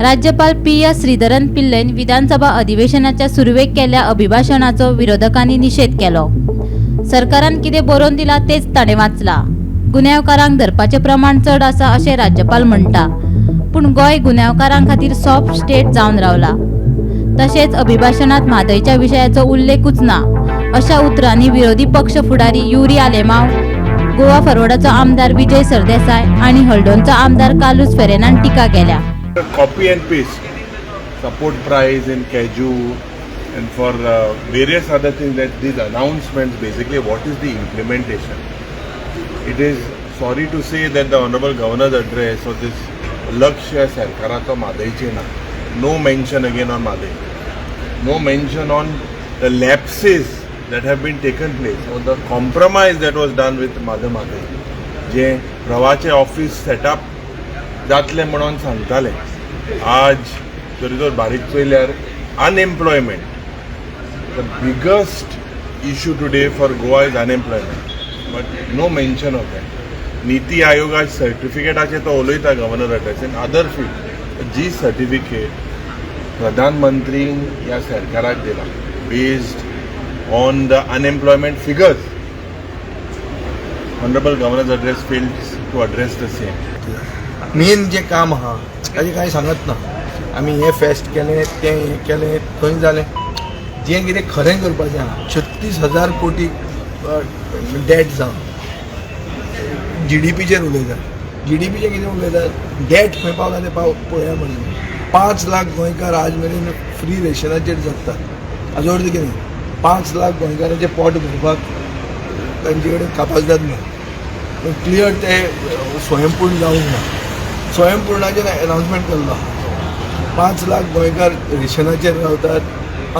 राज्यपाल P S Sreedharan पिल्लैन विधानसभा अधिवेशनाच्या सुरवेक केल्ल्या अभिभाशणाचो विरोधकांनी निशेध केलो. सरकारान कितें बरोवन दिलां तेंच ताणें वाचलां. गुन्यांवकारांक धरपाचें प्रमाण चड आसा अशें राज्यपाल म्हणटा, पूण गोंय गुन्यांवकारां खातीर सॉफ्ट स्टेट जावन रावला. तशेंच अभिभाशणांत म्हादयच्या विशयाचो उल्लेखूच ना अशा उतरांनी विरोधी पक्ष फुडारी युरी आलेमांव, गोवा फॉरवर्डाचो आमदार विजय सरदेसाय आनी हळदोणचो आमदार कार्लुस फेरेरान टिका केल्या. Copy and paste support price in cashew and for various other things that these announcements, basically what is the implementation? It is sorry to say that the honorable governor's address or this लक्ष सरकाराचो म्हादयचेर ना. No mention again on Mhadei, no mention on the lapses that have been taken place or the compromise that was done with Mother Mhadei, जे प्रवाचे office setup जातलें म्हणून सांगताले. आज जरी जर बारीक चोयल्यार unemployment, the biggest issue today for Goa is unemployment, but no mention of that. निती आयोगा सर्टिफिकेटाचे तो उलयता governor address in other field. Ji certificate प्रधानमंत्री ह्या सरकाराक दिला based on the unemployment figures, honourable governor's address fails to address the same. Main जें काम आहा ताजें कांय सांगत ना. आमी हें फेस्ट केलें, तें हें केलें, थंय जालें. जें कितें खरें करपाचें आहा, 36,000 कोटी डेट जावन जीडीपीचेर उलयतात, जीडीपीचेर कितें उलयतात, डेट खंय पावला तें पाव पळया. म्हणून 5 लाख गोंयकार आज मेरेन फ्री रेशनाचेर जगतात. हाजो अर्थ कितें? 5 लाख गोंयकारांचें पोट भरपाक तांचे कडेन कापाजदाद ना. क्लियर ते स्वयंपूर्ण जावंक ना. स्वयंपूर्णाचेर अनाउन्समेंट केल्लो आहा. 5 लाख गोंयकार रेशनाचेर रावतात.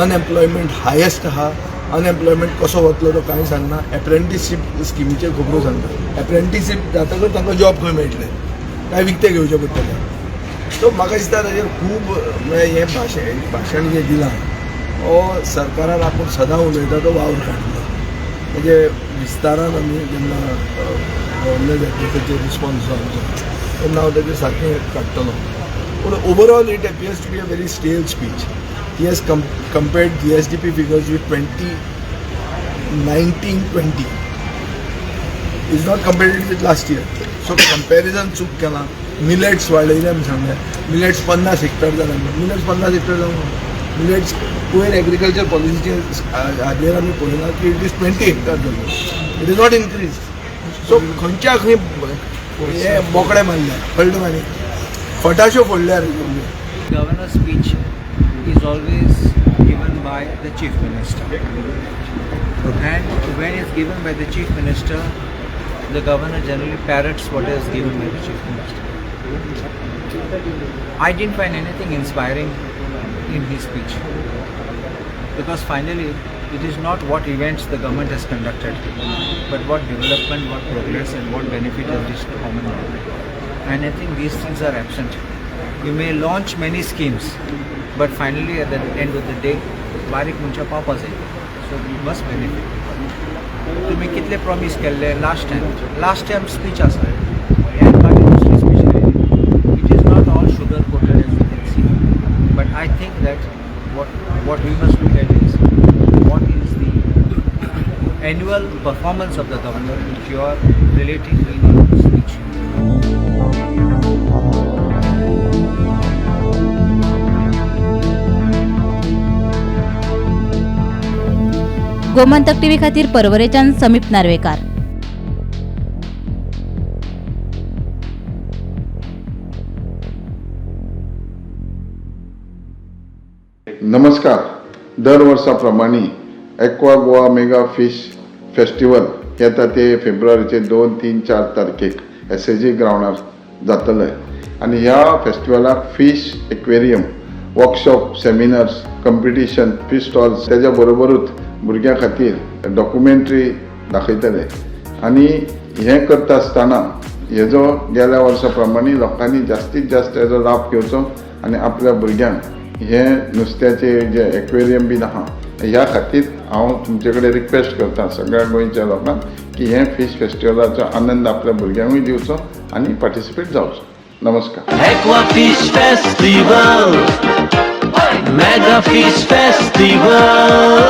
अनएम्प्लॉयमेंट हायेस्ट आहा. अनएम्प्लॉयमेंट कसो वतलो तो कांय सांगना. एप्रेंटिसशीप स्किमीचेर खबरो सांगता. एप्रेंटिसशीप जातकच तांकां जॉब खंय मेळटले? काय विकते घेवचें पडटलें? सो म्हाका दिसता ताजेर खूब म्हळ्यार हें भाशण जें दिलां हो सरकारान आपूण सदां उलयता तो वावर काडलो. म्हणजे विस्तारान आमी जेन्ना गव्हर्नर एड्रेसाचेर रिस्पॉन्स जो आमचो तेन्ना हांव ताजेर सारकें काडटलो. पूण overall it appears to be a very stale speech. He has compared GSDP figures with 2019-20, is not compared with last year. So comparison चूक केलां. मिलेट्स वाडयले आमी सांगले, मिलेट्स 50 हेक्टर जाले. मिलेट्स 50 हेक्टर जावंक, मिलेट्स पयर एग्रीकल्चर पॉलिसीचे हाजेर आमी पळयलां की it is 20 hectare जाले, it is not increase. So खंयच्या खंय हे बोकडे मारले, कळ्ळें मागीर फटाश्यो फोडल्या रे. Governor's speech is always given by the chief minister. And when it's given by the chief minister, the governor generally parrots what is given by the chief minister. I didn't find anything inspiring in his speech, because finally it is not what events the government has conducted, but what development, what progress and what benefit has reached the common man. And I think these things are absent. You may launch many schemes, but finally at the end of the day, बारीक मनशां पावपा जाय. So you must benefit. तुम्ही कितले promise केल्ले last time speech आसा आनी मागीर दुसरी स्पीच आयली. It is not all sugar coated, as you can see, but I think that what we must look at is what is the annual performance of the governor which you are relating in your speech. Gomantak TV खातीर परवरेच्यान समीप नार्वेकार. नमस्कार. दर वर्सा प्रमाणे Aqua Goa mega fish festival येता ते फेब्रुवारीचे 2, 3, 4 तारखेक SAG ग्रावंडार जातले आनी ह्या फेस्टिवलाक fish aquarium, workshop, seminars, competition, fish stalls, तेज्या बरोबरूच भुरग्यां खातीर डॉक्युमेंट्री दाखयतले. आनी हें करता आसतना हेजो गेल्या वर्सा प्रमाणे लोकांनी जास्तीत जास्त हेजो लाभ घेवचो आनी आपल्या भुरग्यांक हे नुस्त्याचे जे एक्वेरियम बीन आहा, ह्या खातीर हांव तुमचे कडेन रिक्वेस्ट करता सगळ्या गोंयच्या लोकांक की हे फीश फेस्टिवलाचो आनंद आपल्या भुरग्यांकूय दिवचो आनी पार्टिसिपेट जावचो. नमस्कार. Aqua Fish Festival, Mega Fish Festival.